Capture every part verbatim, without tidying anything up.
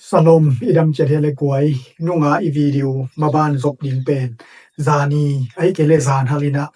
Salom, i dam ciat hi le kuai. Nunga i video maban zop ding pen zani, ahi kei le zan hal in ah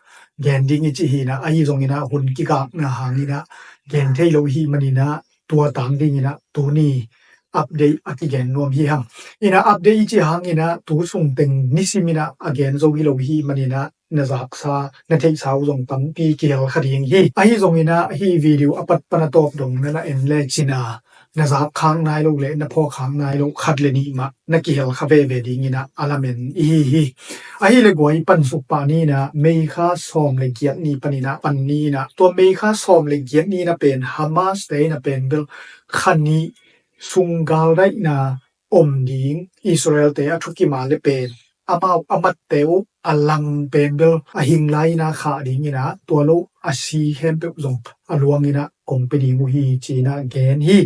gen ding i ci hi in ah, ahi zongin ah hun kikakna hangin ah gen thei lo i hih manin ah, tua tang dingin ah tuni update a kigen nuam hi hang. In ah update i cih hangin ah tu sung teng nisim in ah a gen zo hi lo i hih manin ah na zaksa, na theihsa uh zong tampi kihel kha ding hi. Ahi zongin ah hih video a pat pan a tawp dong na na en le cin a, na zak khak nai lo le na phawk khak nai lo khat le nih mah na kihel kha veve dingin ah a lamen i hi hi. Ahi le guai, pansuk pah ni in ah May kha sawm le giat ni panin ah pan ni in ah, tua May kha sawm le giat ni in ah pen Hamas te in ah pen bel kha nih sung galdaihna om ding Israel te a thukim a le pen amau a matte uh a lang pen bel a hing lai in ah khah dingin ah, tua lo a si khempeuh zong a luangin ah kong pia ding uh hi ci in ah gen hi.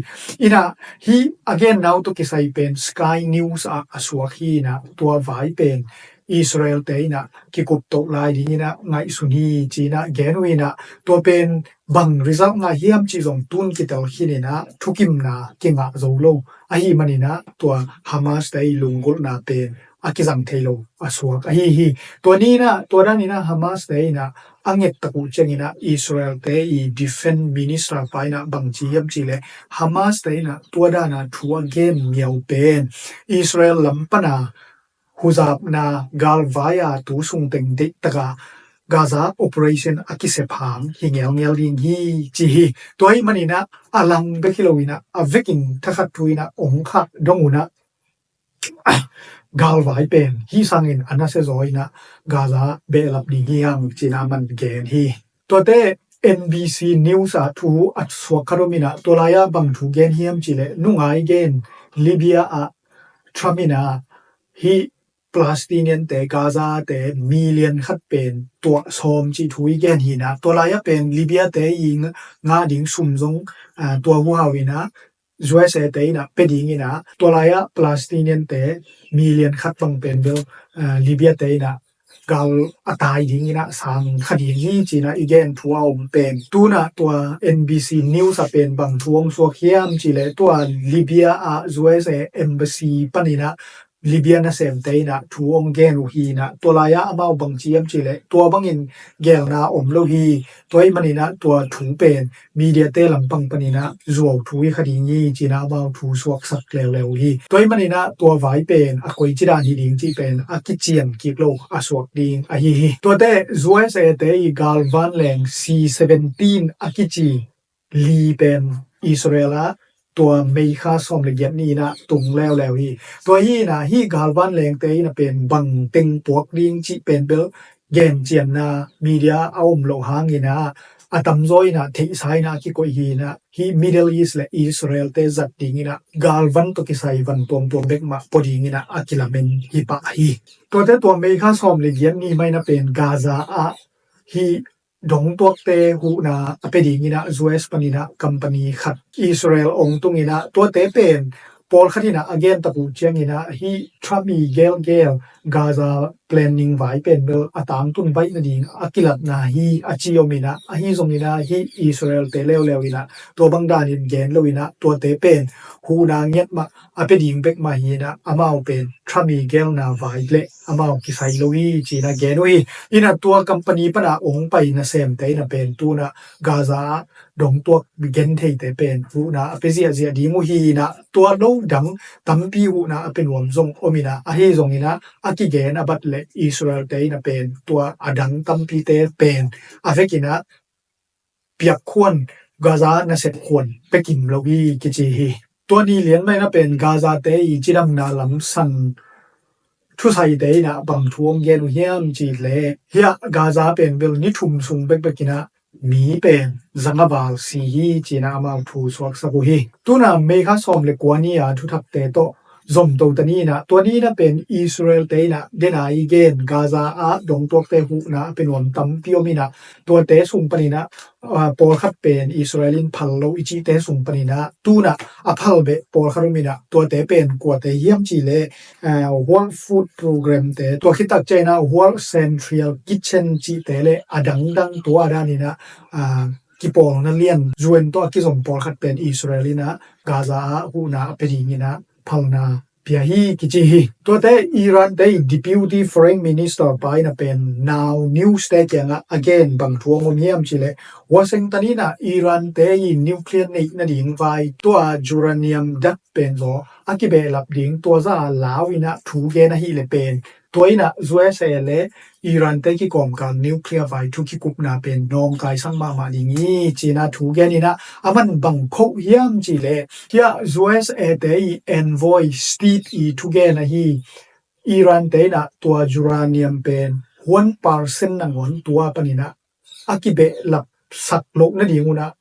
In ah hih a genna uh tawh kisai pen Sky News ah a suak hi in ah, tua vai pen Israel te in ah kikup toh lai dingin ah ngaihsun hi ci in ah gen uh in ah, tua pen bang result ngah hiam cih zong tun kitel khin in ah thukimna kingah zo lo. Ahi manin ah tua Hamas te i lunggulhna pen a kizang thei lo a suak ahi hi. Tua ni in ah, tua dan in ah Hamas te in ah a nget tak uh ciangin ah Israel te i defense minister pa in ah bang ci hiam cih le, Hamas te in ah tua dan a thu a gen miau pen Israel lam pan a huzapna galvai a tu sung teng deih tak a Gaza operation a kisep hang hi ngelngel ding hi ci hi. Tua ahih manin ah a lang bek hi lo in ah a vekin thakhat thu in ah ong khah dong un ah galvai pen hih sangin a nasia zaw in ah Gaza behlap ding hi hang ci in ah man gen hi. Tuate N B C News ah thu a suak khat om in ah, tua lai ah bang thu gen hiam cih le, nungai gen Libya ah Trump in ah hih Palestinian te, Gaza te million khat pen tuah sawm cih thu i gen hi in ah, tua lai ah pen Libya te i ngah ding sum zong, ah, tua huhau in ah U S A te in ah pia ding in ah, tua lai ah Palestinian te million khat bang pen bel, ah, Libya te in ah gal a tai ding in ah sang kha ding hi ci in ah i gen thu a om pen. Tu in ah tua N B C News ah pen bang thu ong suak hiam cih le, tua Libya ah U S A embassy pan in ah Libya nasem te in ah thu ong gen uh hi in ah, tua lai ah amau bang ci hiam cih le, tua bangin gelna om lo hi. Tua ahih manin ah tua thu pen media te lampang panin ah zuau thu hi kha ding hi ci in ah amau thu suaksak leuleu uh hi. Tua ahih manin ah tua vai pen a koici dan hi ding cih pen a kician kik lo a suak ding ahi hi. Tuate U S A te i galvan leng C seventeen a kici li pen Israel ah tua May kha sawm le giat ni in ah tung leuleu hi. Tua hi in ah hih galvan lengte in ah pen bang teng puak ding cih pen bel gencianna media a om loh hangin ah a tamzaw in ah theihsa in ah a kikoih hi in ah, hih Middle East le Israel te zat ding in ah galvan tawh kisai van tuamtuam bek mah pua ding in ah a kilamen hi pah hi. Tuate tua May kha sawm le giat ni mah in ah pen Gaza ah hih dongtuakte huhna a pia ding in ah U S panin ah company khat Israel ong tung in ah, tuate pen pawlkhat in ah a gen tak uh ciangin ah hih Trump i gelgel Gaza planning vai pen bel a tangtun baih nading a kilatna hi a ci om in ah, ahi zongin ah hih Israel te leuleu in ah tua bang danin gen lo in ah, tuate pen huhna ngiat mah a pia ding bek mah hi in ah, amau pen Trump i gelna vai le amau kisai lo hi ci in ah gen uh hi. In ah tua company pan a ong pai nasemte in ah pen tu in ah Gaza ah dongtuak gentheite pen huhna a pia ziahziah ding uh hi in ah, tua lo dang tampi huhna a pia nuam zong om in ah, ahi zongin ah a kigen a bat le Israel te in ah pen tua a dang tampite pen a vek in ah piakkhuan, Gaza nasep khuan pia kim lo hi kici hi. Tua ni lian mah in ah pen Gaza te i cidamna lam san thusaite in ah bang thu ong gen uh hiam cih le, hih ah Gaza pen bel ni thum sung bekbek in ah mi pen zanga val si hi ci in ah amau thu suaksak uh hi. Tu in ah May kha sawm le kua ni a thuthakte tawh zomto ta ni in ah, tua ni in ah pen Israel te in ah den a i gen Gaza ah dongtuakte huhna a pia nuam tampi om in ah, tuate sung panin ah, ah, pawlkhat pen Israel in phal lo i cihte sung panin ah tu in ah a phal beh pawlkhat om in ah, tuate pen kuate hiam cih le, ah, World Food Program te, tua khit tak ciangin ah World Central Kitchen cihte le a dangdang tua a danin ah, ah, kipawlna lian U N tawh a kizom pawlkhat pen Israel in ah Gaza ah huhna a pia ding in ah phalna pia hi kici hi. Tuate Iran te i Deputy Foreign Minister pa in a pen Now News te kiangah a gen bang thu hong om hiam cih leh, Washington in a Iran te i nuclear neih nading vai, tua uranium dak pen zaw a kibehlap ding tua za a lau in a thu gen ahih leh pen, tua in a U S A le Iran te kikawmkal nuclear vai thu kikupna pen nawngkaisak mahmah ding hi ci-in a thu gen in a, aman bang khoh hiam cih leh, hih U S A te i envoy Steve i thugen ahi, Iran te in a tua uranium pen one percent nangawn tua panin a a kibehlap sak loh nading un a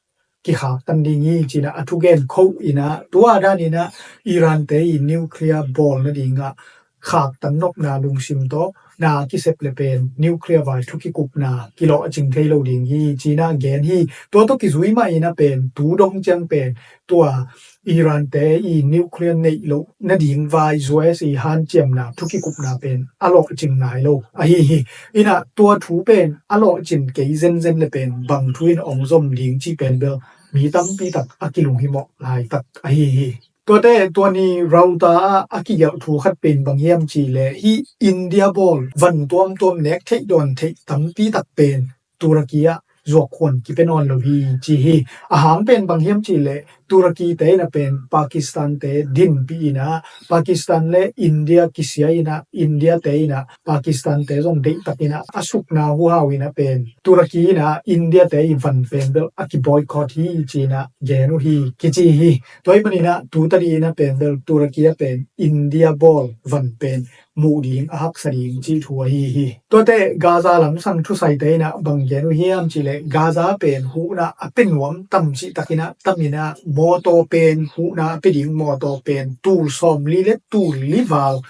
kikhaktan ding hi ci-in a a thugen khoh in a, tua dan in a Iran te i nuclear bawl nading a khaktan nopna lungsim tawh na kisep leh pen nuclear vai thu kikupna kilawhcing thei lo ding hi ci-in a gen hi. Tua tawh kizui mah in a pen tu dong ciang pen tua Iran te i nuclear neih loh nading vai U S i hanciamna thu kikupna pen a lawhcing nai lo ahi hi. In a tua thu pen a lawhcin kei zenzen leh pen bang thu in hong zom ding cih pen bel mi tampi tak a kilunghimawh laitak ahi hi. Tuate tua ni Reuters ah a kigelh thu khat pen bang hiam cih leh, hih India bawl van tuamtuam nek theih dawn theih tampi tak pen Turkey ah zuak khuan kipia nawn lo hi ci hi. A hang pen bang hiam cih leh, Turkey te in a pen Pakistan te dinpih in a, Pakistan le India kisia in a, India te in a Pakistan te zong deihtak in a a sukna huhau in a pen Turkey in a India te i van pen bel a kiboycott hi ci-in a gen uh hi kici hi. Tua ahih manin a tu ta ni in a pen bel Turkey a pen India bawl van pen muh ding a haksa ding cih thu ahi hi. Tuate Gaza lamsang thusaite in a bang gen uh hiam cih leh, Gaza pen huhna a pia nuam tam cih takin a tam in a, mawtaw pen huhna a pia ding mawtaw pen tul sawmli le tul li val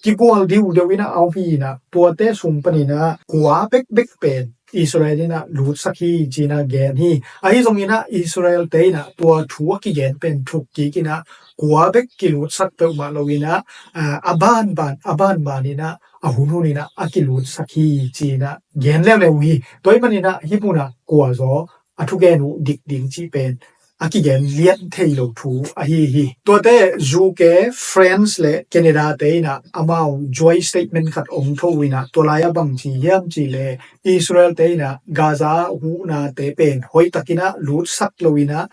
kigual diudeu in a a om hi in a, tuate sung panin a kua bekbek pen Israel in a lutsak hi ci-in a gen hi. Ahi zongin a Israel te in a tua thu a kigen pen thuk kik in a, kua bek kilutsak peuhmah lo in a, a, a banban, a banban in a, a hunhun in a, a kilutsak hi ci-in a gen leuleu uh hi. Tua ahih manin a hih mun a kua zaw a thugen uh dik ding cih pen a kigen lian thei lo thu ahi hi. Tuate U K, France le Canada te in a amau joint statement khat ong tho in a, tua lai a bang ci hiam cih leh, Israel te in a Gaza huhna te pen hoihtak in a lutsak lo in a,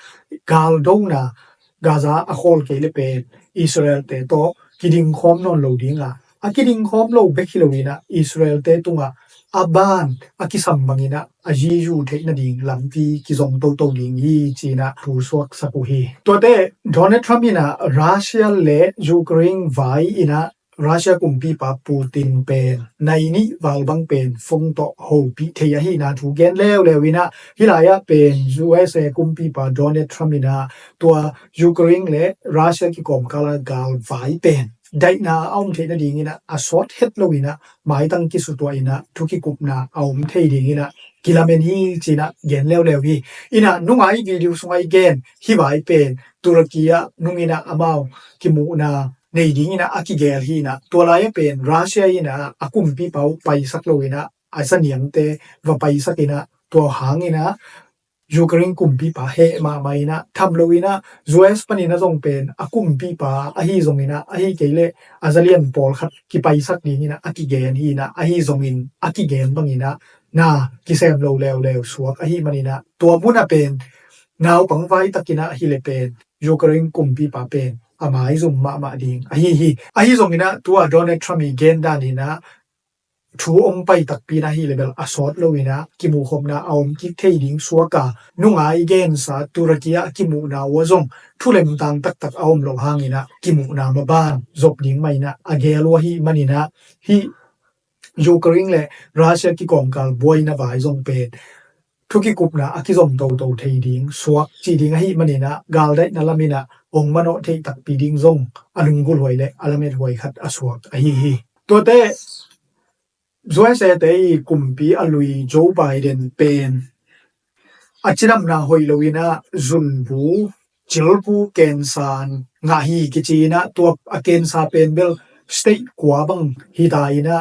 galdona Gaza a khawl kei leh pen Israel te tawh kidingkhawm nawn lo ding a, a kidingkhawm lo bek hi lo in a, Israel te tungah a ban a kisam bang in a a zizu theih nading lampi kizong toto ding hi ci-in a thu suaksak uh hi. Tuate Donald Trump in a Russia le Ukraine vai in a Russia kumpipa Putin pen nai nih val bang pen phone tawh hopih thei ahihna thu gen leuleu in a, hih lai ah pen U S A kumpipa Donald Trump in a tua Ukraine le Russia kikawmkal a galvai pen daihna a om theih nading in a, a sawt het lo in a, maitang kisutuah in a, thu kikupna a om thei ding in a kilamen hi ci-in a gen leuleu hi. In a nungai video sungah i gen hih vai pen Turkey ah nung in a amau kimuhna nei ding in a a kigel hi in a, tua lai ah pen Russia in a a kumpipa uh paisak lo in a, a zaniamte va paisak in a, tua hang in a Ukraine kumpipa heh mahmah in a, tham lo in a U S panin a zong pen a kumpipa ahi zongin a, ahi kei leh a zalian pawlkhat kipaisak ding in a a kigen hi in a, ahi zongin a kigen bang in a na kisem lo leuleu suak ahih manin a, tua mun a pen naupang vai tak in a hi leh pen Ukraine kumpipa pen a maizum mahmah ding ahi hi. Ahi zongin a tua Donald Trump i gen dan in a thu ong pai takpi in a hi leh bel a sawt lo in a kimuhkhopna a om kik thei ding suak a, nungai gensa Turkey ah kimuhna uh a zong thu lemtang taktak a om lo hang in a kimuhna maban zop ding mah in a a gel uh ahih manin a, hih Ukraine le Russia kikawmkal buaina vai zong pen thu kikupna a kizom toto thei ding suak cih ding ahih manin a, galdaihna lam in a ong manawh theih takpi ding zong a lunggulh huai le a lamet huai khat a suak ahi hi. Tuate U S A te i kumpi a lui Joe Biden pen a cidamna hoih lo in a zunbu, cilbu cancer ngah hi kici in a, tua a cancer pen bel stage kua bang hi ta in a,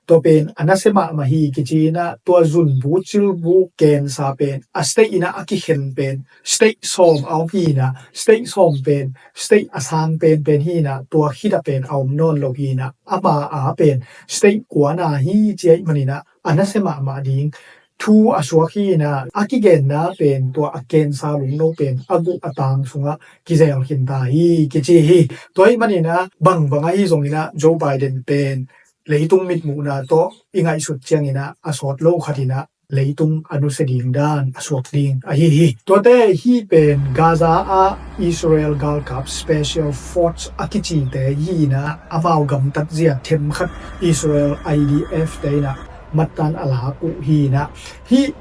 tua pen a nasia mahmah hi kici inah, tua zunbu cilbu cancer pen a state inah a kikhen pen state sawm a om hi inah, state sawm pen state a sang penpen hi inah, tua khit a pen a om nawn lo hi inah, ama a pen state kuana hi ci ahih man inah a nasia mahmah ding thu a suak hi inah, a kigenna pen tua a cancer lungno pen a guh a tang sungah kizel khin ta hi kici hi. Tua ahih man inah bangbang ahi zong inah Joe Biden pen leitung mitmuhna tawh i ngaihsut ciang inah a sawt lo khat inah leitung a nusia ding dan a suak ding ahi hi. Tuate hih pen Gaza ah Israel galkap special force a kicite hi inah, amau gamtat zia themkhat Israel I D F te inah mattan a lak uh hi inah, hih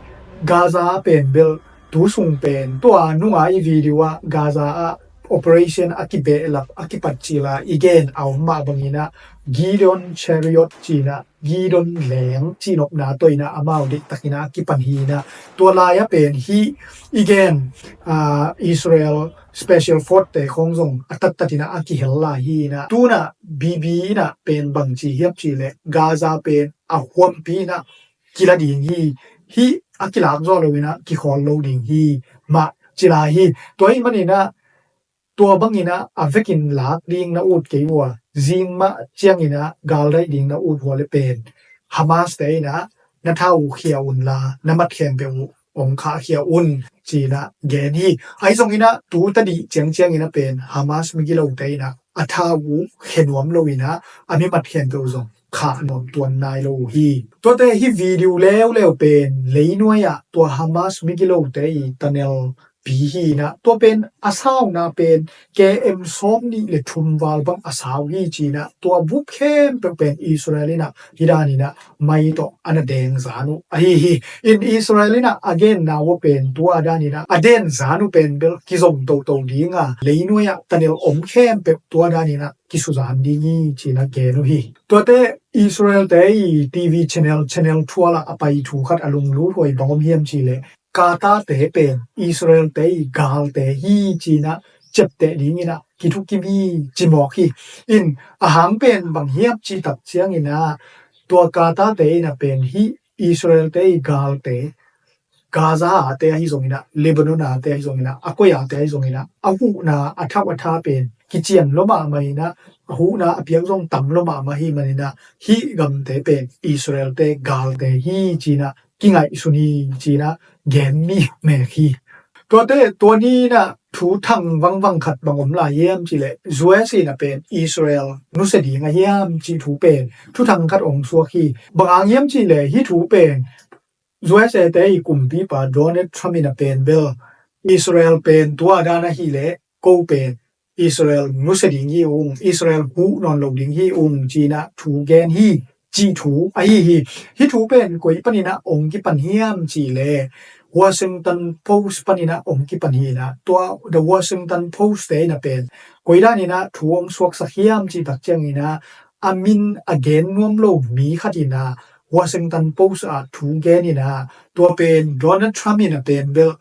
Gaza pen bel tu sung pen tua nunga i video ah Gaza ah operation a kibehlap a kipat cila i gen a om mah bang inah Gideon Chariot ci inah, Gideon leng cihnopna tawh inah amau deihtak inah a kipan hi inah, tua lai-ah pen hih i gen, aa, Israel special force te khawng zong a taktak inah a kihel lai hi inah, tu inah Bibi inah pen bangci hiam cih leh Gaza pen a huampi inah kila ding hi, hih a kilak zawh lo inah kikhawl lo ding hi mah ci lai hi. Tua ahih man inah tua bang inah a vekin lak ding na ut kei uh a, zing mah ciang inah gal daih ding na ut uh a leh pen Hamas te inah na tha uh khia un la, na mat khempeuh uh hong khahkhia un ci inah gen hi. Ahi zong inah tu tadih ciangciang inah pen Hamas migilote inah a tha uh khia nuam lo inah a mi mat khempeuh zong khah nuam tuan nai lo uh hi. Tuate hih video leuleu pen leinuai ah tua Hamas migilote i tunnel pi hi inah, tua pen a sauna pen K M sawm nih le thum val bang a sau hi ci inah, tua bup khempeuh pen Israel inah hih dan inah mai tawh a na deng zan uh ahi hi. In Israel inah a genna uh pen tua dan inah a den zan uh pen bel kizom toto ding a, leinuai ah tunnel om khempeuh tua dan inah kisuzan ding hi ci inah gen uh hi. Tuate Israel te i T V channel, channel twelve ah a pai thu khat a lunglut huai bang om hiam cih leh Qatar te pen Israel te i galte hi ci inah ciapteh ding inah kithukim hi ci mawk hi. In a hang pen bang hiam cih tak ciang inah tua Qatar te inah pen hih Israel te i galte Gaza a te ahi zong inah, Lebanon a te ahi zong inah, a koi a te ahi zong inah, a huhna a thauh a tha pen kician lua mahmah inah, a huhna a piak zong tam lua mahmah hi man inah, hih gamte pen Israel te galte hi ci inah kingaihsun hi ci inah gen mi mek hi. Tuate tua ni inah thu thang vangvang khat bang om lai hiam cih leh U S A inah pen Israel nusia ding a hiam cih thu pen thu thang khat hong suak hi. Bang hang hiam cih leh hih thu pen U S A te i kumpipa Donald Trump inah pen bel Israel pen tua dan ahih leh ko pen Israel nusia ding hi ung, Israel huh nawn lo ding hi ung ci inah thu gen hi cih thu ahi hi. Hih thu pen koi pan inah hong kipan hiam cih leh Washington Post pan inah hong kipan hi inah, tua The Washington Post te inah pen koi dan inah thu hong suaksak hiam cih tak ciang inah a min a gen nuam lo mi khat inah Washington Post ah thu gen inah, tua pen Donald Trump inah pen bel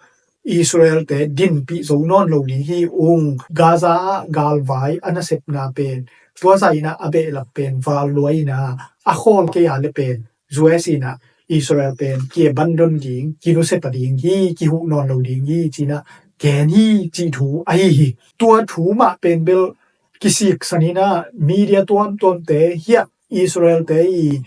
Israel te dinpih zo nawn lo ding hi ung, Gaza ah galvai a nasepna pen tua zah inah a behlap pen val lua inah a khawl kei a leh pen U S inah Israel pen ki-abandon ding, kinusia ta ding hi, kihuh nawn lo ding hi ci inah gen hi cih thu ahi hi. Tua thu mah pen bel kisiksan inah media tuamtuamte hiah Israel te i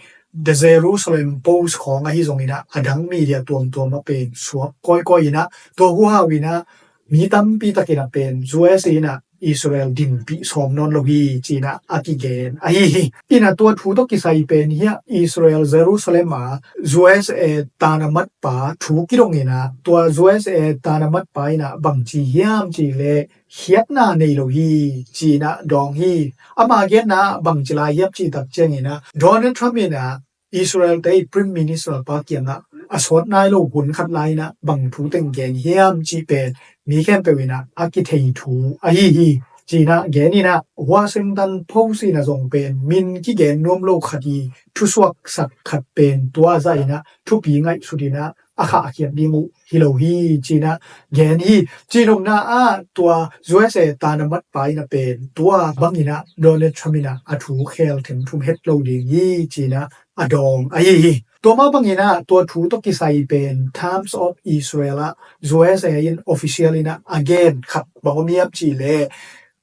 The Jerusalem Post khawng ahi zong inah a dang media tuamtuam ah pen suak kawikawi inah tua huhau inah mi tampi tak inah pen U S inah Israel dinpih sawm nawn lo hi ci inah a kigen ahi hi. Inah tua thu tawh kisai pen hiah Israel Jerusalem a U S A tanamatpa thu kidong inah tua U S A tanamatpa inah bangci hiam cih leh khiatna nei lo hi ci inah dawng hi. Ama genna ah bangci lai hiam cih tak ciang inah Donald Trump inah Israel te i Prime Minister pa kiangah a sawt nai lo hun khat lai inah bang thu teng gen hiam cih pen mi khempeuh inah a kithei thu ahi hi ci inah gen inah Washington Post inah zong pen min kigen nuam lo khat i thusuaksak khat pen tua zah inah thupi ngaihsut inah a khahkhiat ding uh hi lo hi ci inah gen hi. Cihnopna ah tua U S A tanamatpa inah pen tua bang inah Donald Trump inah a thu khel themthum het lo ding hi ci inah a dawng ahi hi. Tua mah bangin ah tua thu tawh kisai pen Times of Israel ah U S A in official in ah a gen khat bang om hiam cih leh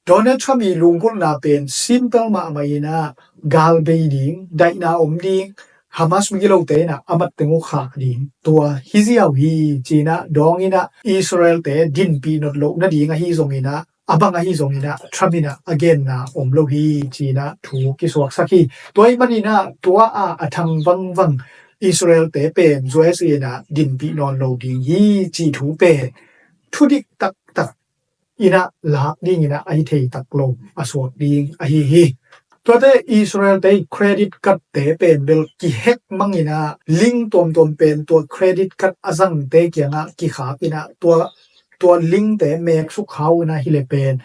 Donald Trump ii lunggulhna pen simple mahmah in ah galbei ding, daihna om ding, Hamas migilote in ah a mat teng uh khah ding, tua hi ziau hi ci in ah dawng in ah Israel-te dinpih nawn loh nading ahi zongin ah a bang ahi zongin ah Trump in ah a genna om lo hi ci in ah thu kisuaksak hi. Tua ahih manin ah tua ah a thang vangvang Israel-te pen U S A in ah dinpih nawn lo ding hi cih thu pen thudik taktak in ah lak dingin ah a hi thei tak lo a suak ding ahi hi. Tuate Israel-te ii credit card-te pen bel kihack mang in ah link tuamtuam pen tua credit card a zangte kiangah kikhak in ah tua tua link-te meksuk khau in ah hi leh pen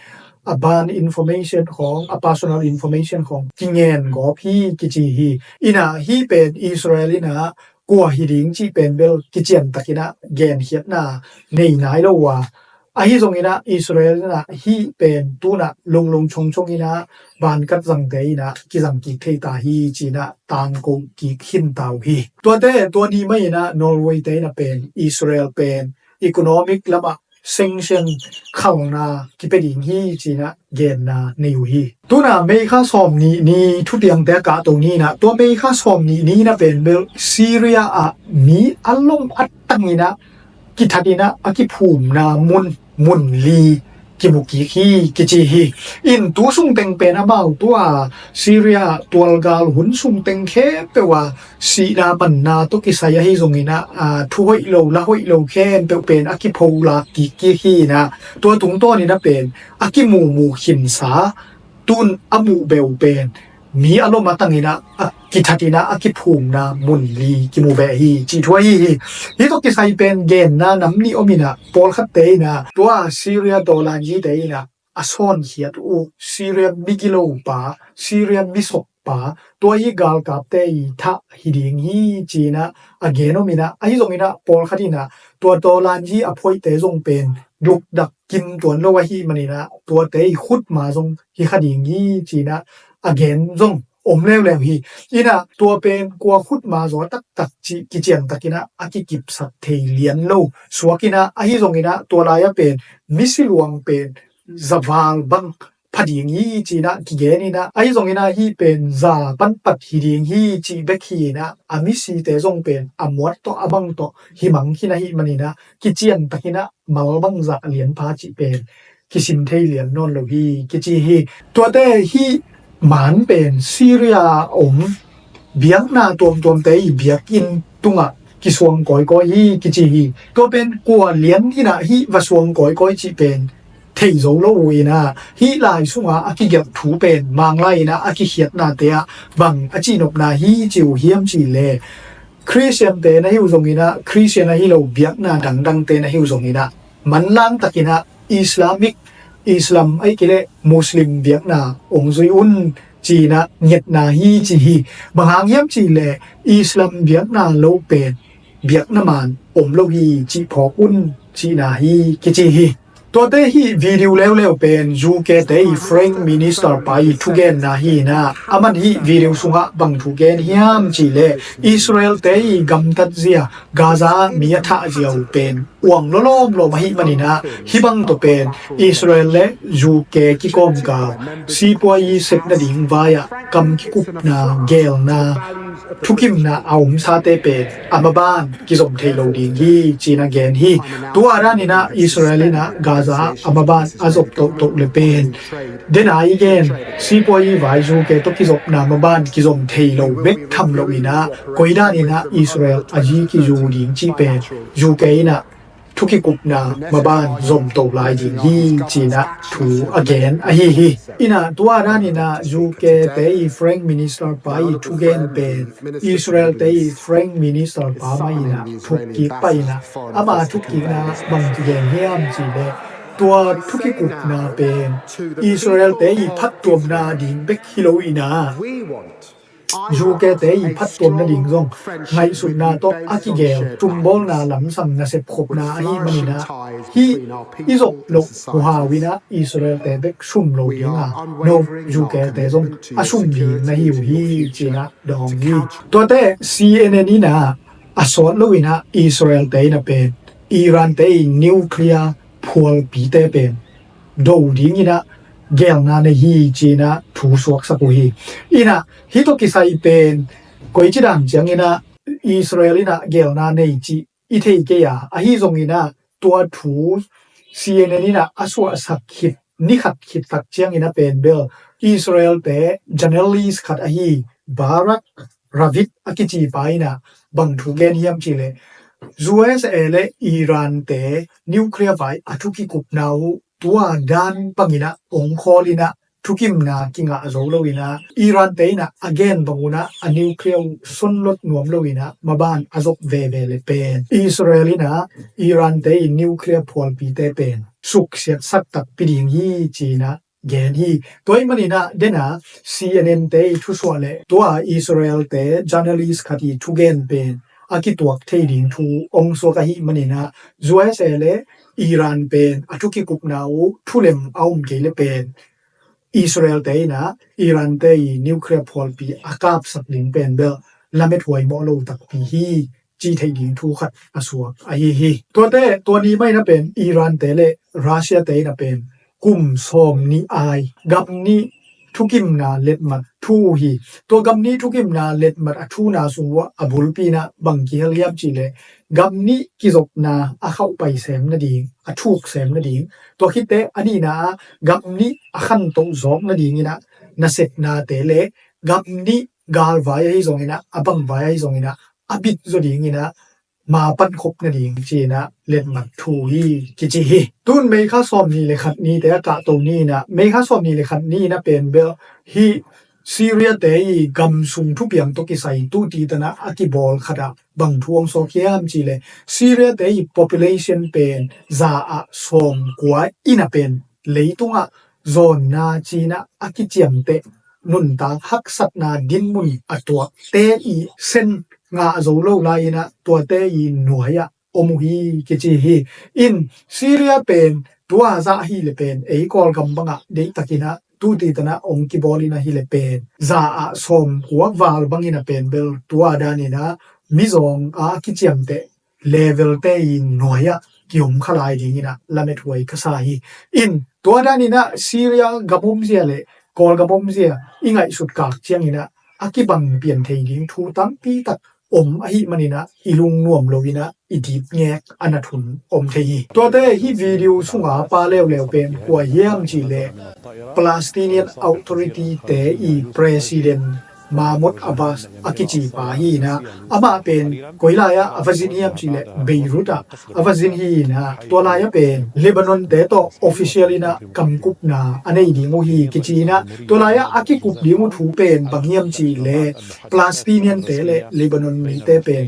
a bank information khawng, a personal information khawng kingen gawp hi kici hi. In ah hih pen Israel in ah kua hi ding cih pen bel kiciantak in ah genkhiatna nei nai lo uh a, ahi zongin ah Israel in ah hih pen tu-in ah lunglung chongchong in ah bank card zangte in ah kizang kik thei ta hi ci in ah tangko kik khin ta uh hi. Tuate tua ni mah in ah Norway-te in ah pen Israel pen economic lamah sanction khalna kipia ding hi ci in ah genna nei uh hi. Tu-in ah May kha sawmnih ni thu piangte a kahto ni in ah tua May kha sawmnih ni in ah pen bel Syria ah mi a lom a tang in ah kithat in ah a kiphumna mun mun li kimu kik hi kici hi. In tu sungteng pen amau tua Syria tualgal hun sungteng khempeuh ah sihna manna tawh kisai ahi zongin ah, aa, thu hoih lo, la hoih lo khempeuh pen a kipholak kik kik hi in ah tua tungtawn in ah pen a kimumu khinsa, tu-in a muh beuh pen mi a lom a tang in ah a kithat in ah a kiphumna mun li kimu beh hi cih thu ahi hi. Hih tawh kisai pen genna nam nih om in ah pawlkhatte in ah tua Syria dawlanzite in ah a sawnkhiat uh Syria migilopa, Syria misokpa, tua ii galkapte ii thah hi ding hi ci in ah a gen om in ah, ahi zongin ah pawlkhat in ah tua dawlanzi a phoihte zong pen dukdak kim tuan lo ahih manin ah tuate ii khutma zong hi kha ding hi ci in ah a gen zong om leuleu hi. In ah tua pen kua khutma zaw taktak cih kiciantak in ah a kikipsak thei lian lo suak in ah, ahi zongin ah tua lai-ah pen misi luang pen zaval bang pha ding hi ci in ah kigen in ah, ahi zongin ah hih pen za pan pat hi ding hi cih bek hi in ah a misite zong pen a muat tawh a bang tawh hi mang khin ahih manin ah kiciantak in ah mal bangzah lianpha cih pen kisim thei lian nawn lo hi kici hi. Tuate hih man pen Syria a om biakna tuamtuamte ii biakinn tungah kisuang kawikawi hi kici hi. Tua pen kua lian in ah hih va suang kawikawi cih pen thei zo lo uh in ah hih lai sungah a kigelh thu pen Manglai in ah a kikhiatnate ah bang a cihnopna hi ci uh hiam cih leh Khristiante na hi uh zongin ah Khristian ahi lo biakna dangdangte na hi uh zongin ah manlang takin ah Islamic, Islam ahih kei leh Muslim biakna ong zui un ci in ah ngetna hi ci hi. Bang hang hiam cih leh Islam biakna lo pen biakna man om lo hi cih phawk un cihna hi kici hi. Tuate hih video leuleu pen U K te ii Foreign Minister pa ii thugenna hi in ah, aman hih video sungah bang thu gen hiam cih leh Israel te ii gamtat zia, Gaza mi a thah zia uh pen uang lawlawm lawm ahih manin ah hih bang tawh pen Israel le U K kikawmkal sipuayi sep nading vai-ah kam kikupna, geelna, thukimna a omsate pen a maban kizom thei lo ding hi ci in ah gen hi. Tua danin ah Israel in ah Gaza ah a maban a zop tohtoh le pen dena i gen sipuayi vai U K tawh kizopna maban kizom thei lo bek tham loin ah koi danin ah Israel a zi kizu ding cih pen U K in ah thu kikupna maban zomto lai ding hi ci in ah thu a gen ahi hi. In ah tua danin ah U K te ii Foreign Minister pa ii thugen pen Israel te ii Foreign Minister pa mah in ah thukkik pah in ah ama thukkikna bang ci gen hiam cih leh tua thu kikupna pen Israel te ii phattuamna ding bek hi lo in ah Zukete i phattuam nading zong ngaihsutna tawh a kigel tumbawlna lamsang nasep khopna ahih maninah hih i zop loh huhau inah Israelte bek sum lo dinga no zukete zong a sum ding na hi uh hi cinah dawng hi. Tuate C N N inah a sawt loinah Israelte inah pen Irante i nuclear phualpite pen do dinginah gelna nei hi cinah thu suaksak uh hi. Inah hih tawh kisai pen koici dang cianginah Israel inah gelna nei cih i thei kei a, ahi zonginah tua thu C N N inah a suahsak khit ni khat khit tak cianginah pen bel Israelte journalist khat ahi Barak Ravid a kicipa inah bang thu gen hiam cihleh U S A le Irante nuclear vai a thu kikupna uh tua dan panginah ong khawl inah thukimna kingah zo loinah Irante inah a gen bangunah a nuclear uh sonlot nuam loinah maban a zop veve le pen Israel inah Irante i nuclear phualpite pen suksiatsak takpi ding hi cinah gen hi. Tua ih maninah dena C N N te i thusuah le tua Israel te journalist khat i thugen pen a kituak thei ding thu ong suak ahih maninah U S A le Iran pen a thu kikupna uh thulem a um kei le pen Israel te inah Iran te i nuclear phualpi a kapsak ding pen bel lamet huai mawh lo takpi hi ci thei ding thu khat a suak ahi hi. Tuate tua ni mah inah pen Iran te le Russia te inah pen kum sawm nih ai gam nih thukimna letmat thu uh hi. Tua gam nih thukimna letmat a thuna sung uh a bulpi inah bang kihel hiam cihleh gam nih kizopna a khauhpai sem nading a thuk sem nading tua khitte a nihna ah gam nih a khantoh zawk nadinginah nasepnate le gam nih galvai ahi zonginah a bangvai ahi zonginah a bit zaw dinginah ma pankhop nading cinah letmat thu hi kici hi. Tun May kha sawm nih le khat nite a kahto ni inah May kha sawm nih le khat ni inah pen bel hih Syria te i gam sung thupiang tawh kisai tuti tanah a kibawl khatah bang thu ong suak hiam cihleh Syria te i population pen za ah sawm kua inah pen leitungah zawnna cinah a kiciamteh nuntak haksatna dinmun a tuakte i sen ngah zo lo lai-inah tuate i nuai-ah om uh hi kici hi. In Syria pen tua zah hi le pen ei Kawlgam bangah deihtakinah tuti tanah ong kibawl inah hi le pen za ah sawm kua val bangin a pen bel tua daninah mizawng a kiciamteh level te i nuai-ah kiom kha lai dinginah lamet huai ka sa hi. In tua daninah Syria gam omzia le Kawlgam omzia i ngaihsut kak cianginah a kibang pian thei ding thu tampi tak om ahih maninah i lungnuam loinah i dipngek a na thun om thei hi. Tuate hih video sunga pa leuleu pen kua hiam cihleh Palestinian Authority te i President Mahmoud Abbas a kicipa hi inah amah pen koi lai-ah a va zin hiam cihleh Beirut ah a va zin hi inah tua lai-ah pen Lebanon te tawh official inah kamkupna a nei ding uh hi kici inah tua lai-ah a kikup ding uh thu pen bang hiam cihleh Palestinian te le Lebanon mite pen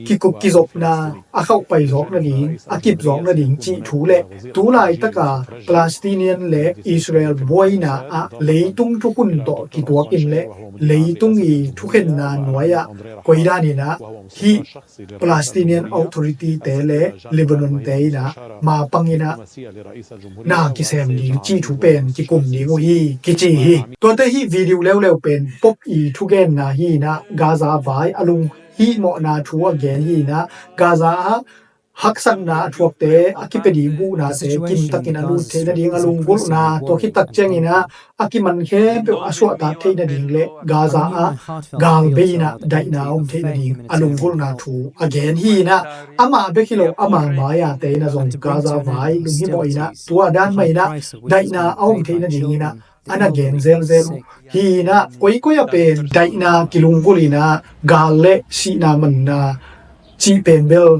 kikup kizopna a khauhpai zawk nading a kip zawk nading cih thu le tu laitaka Palestinian le Israel buaina ah leitung thukhun tawh kituakin le leitung i thukhenna nuai-ah koi daninah hih Palestinian Authority te le Lebanon te inah ma panginah na kisem ding cih thu pen kikum ding uh hi kici hi. Tuate hih video leuleu pen Pope i thugenna hi inah Gaza vai a lung hihmawhna thu a gen hi inah Gaza ah haksatna a thuakte a kipia ding huhnate kimtakin a lut theih nading a lunggulhna tua khit tak cianginah a kiman khempeuh a suahtak theih nading le Gaza ah galbei inah daihna a om theih nading a lunggulhna thu a gen hi inah amah bek hi lo ama mai-a te inah zong Gaza vai lunghimawh inah tua dan mah inah daihna a om theih nadinginah a na gen zelzel uh hi inah koikoi a pen daihna kilunggulh inah gal le sihna manna cih pen bel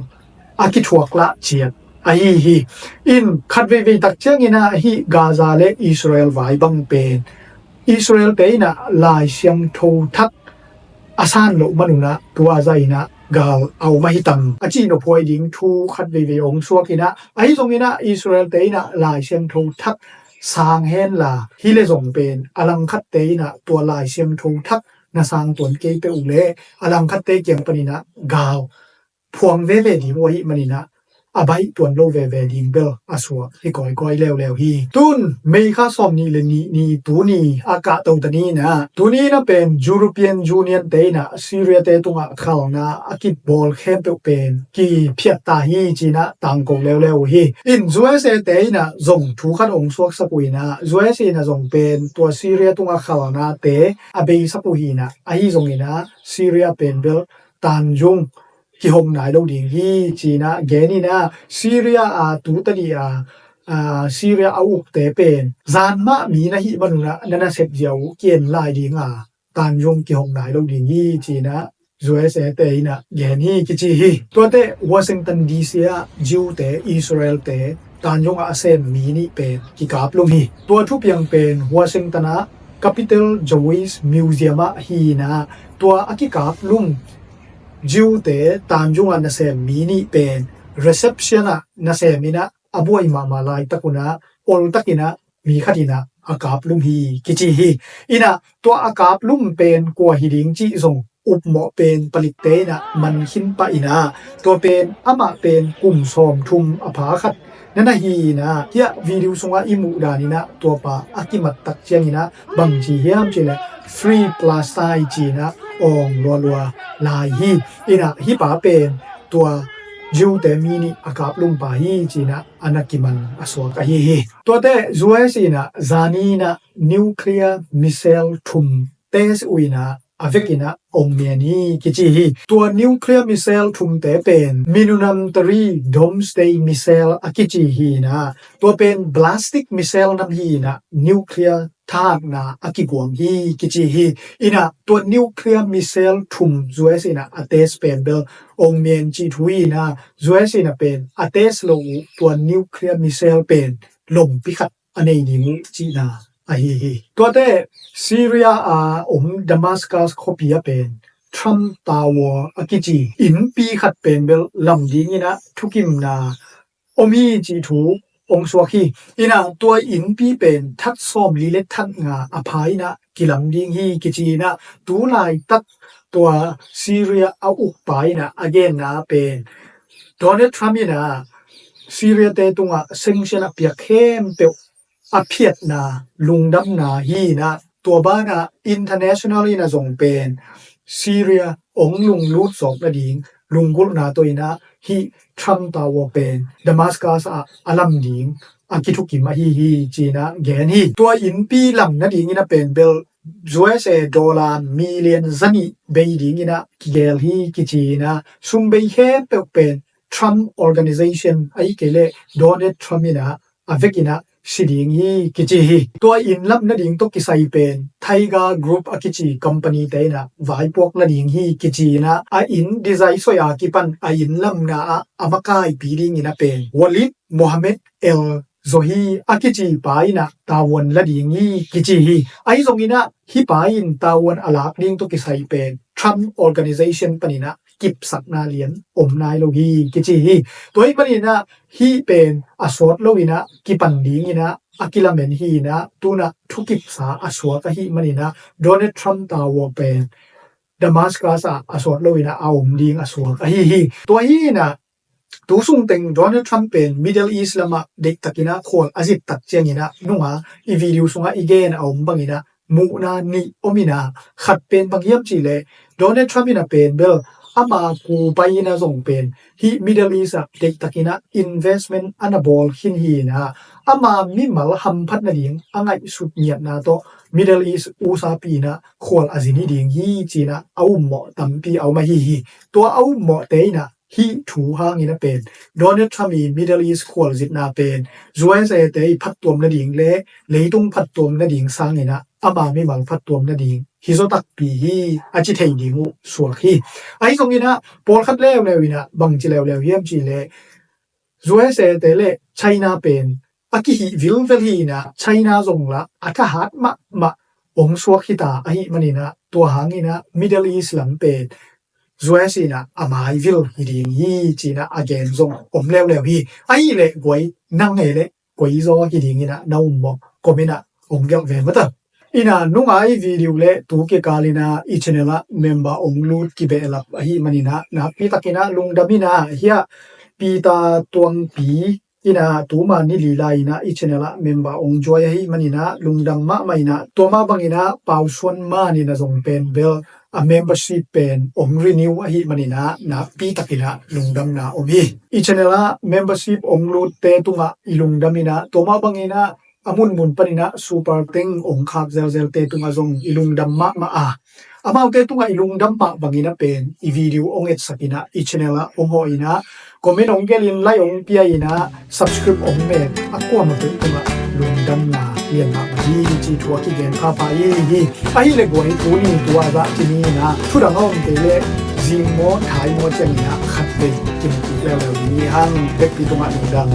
a kithuak lah ciat ahi hi. In khat veivei tak cianginah hih Gaza le Israel vai bang pen Israel te inah Lai Siangtho thak a san loh manunah tua zah inah gal a om ahi tam a cih nophuai ding thu khat veivei ong suak inah ahi zonginah Israel te inah Lai Siangtho thak sang henla hi le zong pen a langkhatte inah tua Lai Siangtho thak na sang tuan kei peuh uh leh a langkhatte kiang panin ah gau phuang veve ding uh ahih manin ah a baih tuan lo veve ding bel a suak hi kawikawi leuleu hi. Tun May kha sawm nih le nih ni tuni a kahto ta ni in ah, tuni in ah pen European Union te in ah Syria te tungah khalna a kibawl khempeuh pen kiphiat ta hi ci-in ah tangko leuleu uh hi. In U S A te in ah zong thu khat ong suaksak uh in ah, U S A in ah zong pen tua Syria tungah khalnate a beisak uh hi in ah, ahi zongin ah Syria pen bel tanzung kihong nai lo ding hi ci-in ah gen in ah, Syria a tu tadi a, a, Syria a ukte pen zan mah mi na hih manun ah na nasep ziau uh ki-en lai ding a, tanzung kihong nai lo ding hi ci-in ah U S A te in ah gen hi kici hi. Tuate Washington D C ah Jew te, Israel te tanzung ah a sem mi nih pen kikaplum hi. Tua thupiang pen Washington ah Capitol Jewish Museum ah hi in ah, tua a kikaplum Jew te tanzung ah nasem mi nih pen reception ah nasem in ah a buai mahmah laitak un ah oltak in ah mi khat in ah a kaplum hi kici hi. In ah tua a kaplum pen kua hi ding cih zong upmawh pen palikte in ah man khin pah in ah, tua pen amah pen kum sawmthum a pha khat na na hi in ah, hiah video sungah i muh dan in ah tua pa a kimattak ciangin ah bangci hiam cih leh Free Palestine ci-in ah awng lualua lai hi. In ah hih pa pen tua Jew te mi nih a kaplum pa hi ci-in ah a na kiman a suak ahi hi. Tuate U S in ah zani in ah nuclear missile thum test uh in ah a vek in ah ong mian hi kici hi. Tua nuclear missile thumte pen Minoan three Doomsday Missile a kici hi in ah, tua pen ballistic missile nam hi in ah nuclear thahatna a kiguang hi kici hi. In ah tua nuclear missile thum U S in ah a test pen bel ong mian cih thu hi in ah, U S in ah pen a test lo uh tua nuclear missile pen lompi khat a nei ding uh cihna ahi hi. Tuate Syria a om Damascus khuapi ah pen Trump Tower a kici innpi khat pen bel lam ding in ah thukimna om hi cih thu ong suak hi. In ah tua innpi pen that sawmli le that nga a pha in ah kilam ding hi kici in ah, tu laitak tua Syria a ukpa in ah a genna pen Donald Trump in ah Syria te tungah sanction a piak khempeuh a phiatna lungdamna hi in ah, tua banah international in ah zong pen Syria ong lunglut zawk nading lunggulhna tawh in ah hih Trump Tower pen Damascus ah a lam ding a kithukim ahi hi ci-in ah gen hi. Tua innpi lam nading in ah pen bel U S A dollar million zanih bei ding in ah kigel hi kici in ah, sum bei khempeuh pen Trump Organization ahih kei leh Donald Trump in ah a vek in ah si ding hi kici hi. Tua inn lam nading tawh kisai pen Tiger Group a kici company te in ah vaipuak nading hi kici in ah, a inn design soi a kipan a inn lamna ah a makaipi ding in ah pen Walid Mohammed El Zohi a kici pa in ah tavuan la ding hi kici hi. Ahi zongin ah hih pa in tavuan a lak ding tawh kisai pen Trump Organization panin ah kipsakna lian om nai lo hi kici hi. Tua hih panin ah hih pen a sawt lo in ah kipan ding in ah a kilamen hi in ah, tu-in ah thukipsa a suak ahih manin ah Donald Trump Tower pen Damascus ah a sawt lo in ah a om ding a suak ahi hi. Tua hi in ah tu sungteng Donald Trump pen Middle East lamah deihtakin ah khual a zittak ciangin ah, nunga i video sungah i gen a om bangin ah muhna nih om in ah, khat pen bang hiam cih leh Donald Trump in ah pen bel ama kupai in ah zong pen hih Middle East ah deihtakin ah investment a na bawl khin hi in ah, ama mimal hamphat nading a ngaihsut ngiatna tawh Middle East usapi in ah khual a zin hi ding hi ci-in ah a ummawh tampi a om ahi hi. Tua a ummawhte in ah hih thu hangin ah pen Donald Trump i Middle East khualzitna pen U S A te i phattuam nading le leitung phattuam nading sangin ah ama mimal phattuam nading hi zaw takpi hi a ci thei ding uh suak hi. Ahi zongin ah pawlkhat leuleu in ah bangci leuleu hiam cih leh U S A te le China pen a kihih vilvel hi in ah China zong lah a thahat mahmah ong suak hi ta ahih manin ah tua hangin ah Middle East lam pen U S in ah a maivil hi ding hi ci-in ah a gen zong om leuleu hi. Ahih leh guai nang e le koi zaw hi ding in ah na ummawh comment ah ong gelh ve mata. Ina nungai video le tu kikal ina i channel ah member ong lut kibehlap ahi manina nakpi takina lungdam ina hia Peter Tuangpi ina tuma ni lila ina i channel ah member ong join ahi manina lungdam mahmah ina tua mah bangina Pausuan manina zong pen bel a membership pen ong renew ahi manina nakpi takina lungdamna om hi. I channel ah membership ong lutte tungah i lungdam ina tua mah bangina a munmun panina super teng ong khak zelzelte tungah zong i lungdam mahmah a, amaute tungah i lungdam mah bangina pen i video ong etsak ina i channel ah ong hawh ina comment ong gelin like ong pia ina subscribe ong met a kuamah peuh tungah lungdamna lian mahmah hi ci thu a kigen phapha hi hi. Ahi le guai tuni tua zah ci ni ina thudang a omte le zing maw thai maw ciang ina khatvei kimu kik leuleu ni hang bekpi tungah lungdam.